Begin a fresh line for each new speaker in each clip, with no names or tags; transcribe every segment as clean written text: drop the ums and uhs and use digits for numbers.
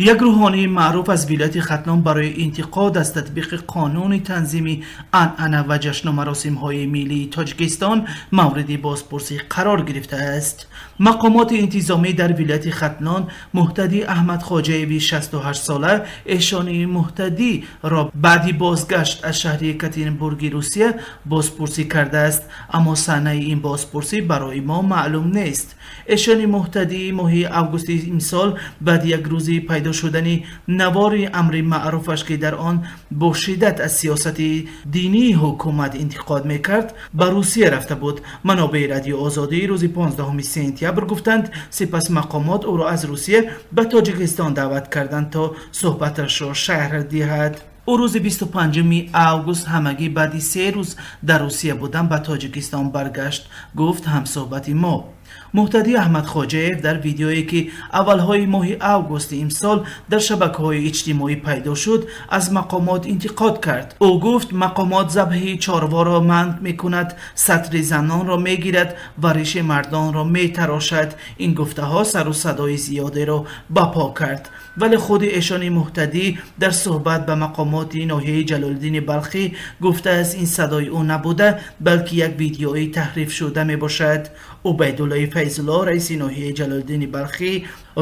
Як рӯҳонии маъруф аз вилояти Хатлон барои интиқод аз татбиқи қонуни танзими анъана ва ҷашну маросимҳои миллии Тоҷикистон мавриди бозпурсӣ қарор гирифтааст. Мақомоти интизомӣ дар вилояти Хатлон Муҳтадӣ Аҳмадхоҷаеви 68-сола, Эшони Муҳтадӣ, ро баъди бозгашт аз шаҳри Екатеринбурги Русия бозпурсӣ кардааст, аммо санаи ин бозпурсӣ барои мо маълум нест. Эшони Муҳтадӣ моҳи августи имсол баъди як рӯзи пайдо шудани навори амри маъруфаш, ки дар он бо шиддат аз сиёсати динии ҳукумат интиқод мекард, ба Русия рафта буд. Манобеи Радио Озодӣ рӯзи 15 сентябр гуфтанд, сипас мақомот ӯро аз Русия ба Тоҷикистон даъват карданд, то суҳбаташро шарҳ диҳад. Ӯ рӯзи 25 август, ҳамагӣ баъди 3 рӯз дар Русия будан, ба Тоҷикистон баргашт, гуфт ҳамсӯҳбати мо. Муҳтадӣ Аҳмадхоҷаев дар видеое, ки аввалҳои моҳи августи имсол дар шабакаҳои иҷтимоӣ пайдо шуд, аз мақомот интиқод кард. Ӯ гуфт, мақомот забҳи чорворо манъ мекунад, сатри занонро мегирад ва риши мардонро метарошад. Ин гуфтаҳо сару садои зиёдеро ба по кард, вале худи Эшони Муҳтадӣ дар суҳбат ба мақомоти ноҳияи Ҷалолиддини Балхӣ гуфтааст, ин садои ӯ набуда, балки як видеои таҳрифшуда мебошад. Убайдуллои Файзулло, раиси ноҳияи Ҷалолиддини Балхӣ,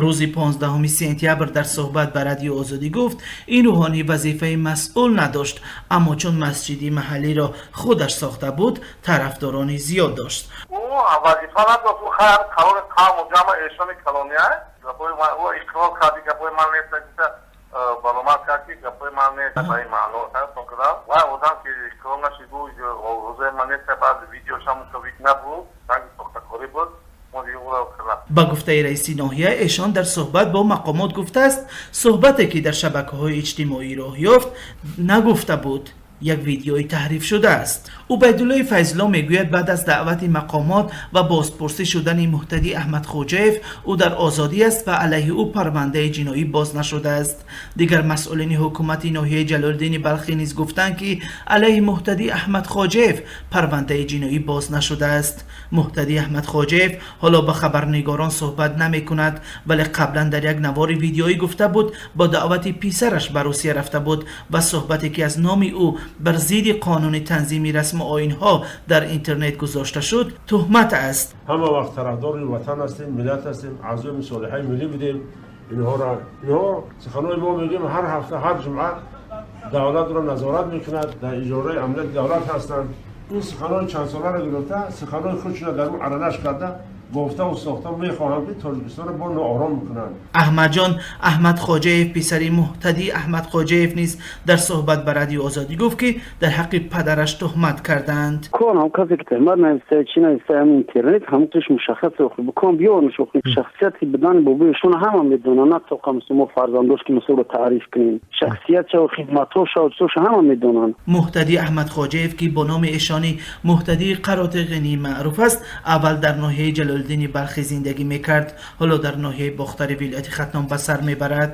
рӯзи 15 сентябр дар суҳбат ба Радио Озодӣ гуфт, ин рӯҳонӣ вазифаи масъул надошт, аммо чун масҷиди маҳаллиро худаш сохта буд, тарафдорони зиёд дошт.
Вазифа надошт, ӯ хайр, қарори қавму ҷамъ, эшони калония, ӯ иқрор карди, гапои ман нест, баромад кард, ки гапои ман нест, ба ин маъно кардам. Вай одам ки иқрор нашид, рӯзои ман нест, баъд видеошам набуд, ранги сохтакорӣ буд.
Ба гуфтаи раиси ноҳия, эшон дар суҳбат бо мақомот гуфтааст, суҳбате, ки дар шабакаҳои иҷтимоӣ роҳ ёфт, нагуфта буд, як видеои таҳрифшудааст. Убайдуллои Файзулло мегӯяд, баъд аз даъвати мақомот ва бозпурсӣ шудани Муҳтадӣ Аҳмадхоҷаев ӯ дар озодӣ аст ва алайҳи ӯ парвандаи ҷиноӣ боз нашудааст. Дигар масъулини ҳукумати ноҳияи Ҷалолиддини Балхӣ низ гуфтанд, ки алайҳи Муҳтадӣ Аҳмадхоҷаев парвандаи ҷиноӣ боз нашудааст. Муҳтадӣ Аҳмадхоҷаев ҳоло ба хабарнигорон суҳбат намекунад, вале қаблан дар як навори видеоӣ гуфта буд, бо даъвати писараш ба Русия рафта буд ва суҳбате, ки аз номи ӯ бар зидди қонуни танзими расму оинҳо дар интернет гузошта шуд, туҳмат аст.
Ҳама вақт тарафдори ватан ҳастем, миллат ҳастем, аъзои мусолиҳаи миллӣ будем. Инҳоро, инҳо суханои мо мегӯем, ҳар ҳафта, ҳар ҷумъа давлатро назорат мекунад, дар иҷораи амнияти давлат ҳастанд. Ин суханои чандсоларо гирифта, суханои худшона дар ӯ аралаш карда, бофтаву сохта мехоҳанд, ки Тоҷикистонро бо ноором мекунанд.
Аҳмадҷон Аҳмадхоҷаев, писари Муҳтадӣ Аҳмадхоҷаев, низ дар суҳбат ба Радио Озодӣ гуфт, ки дар ҳаққи падараш туҳмат карданд.
Кон ҳам касе ки туҳмат нависта, чӣ нависта, ҳам интернет ҳамтуш мушаххас бикон, биёрнш. Шахсияти будани бобои ҳама медонанд, на тоқа мисл мо фарзандош, ки мисолро таъриф кунем, шахсиятша, хидматҳоша, чизоша ҳама медонанд.
Муҳтадӣ Аҳмадхоҷаев, ки бо номи эшони Муҳтадӣ Қаротиғинӣ маъруф аст, аввал дар ноҳияи Ҷалолиддини Балхӣ зиндагӣ мекард, ҳоло дар ноҳияи Бохтари вилояти Хатлон ба сар мебарад.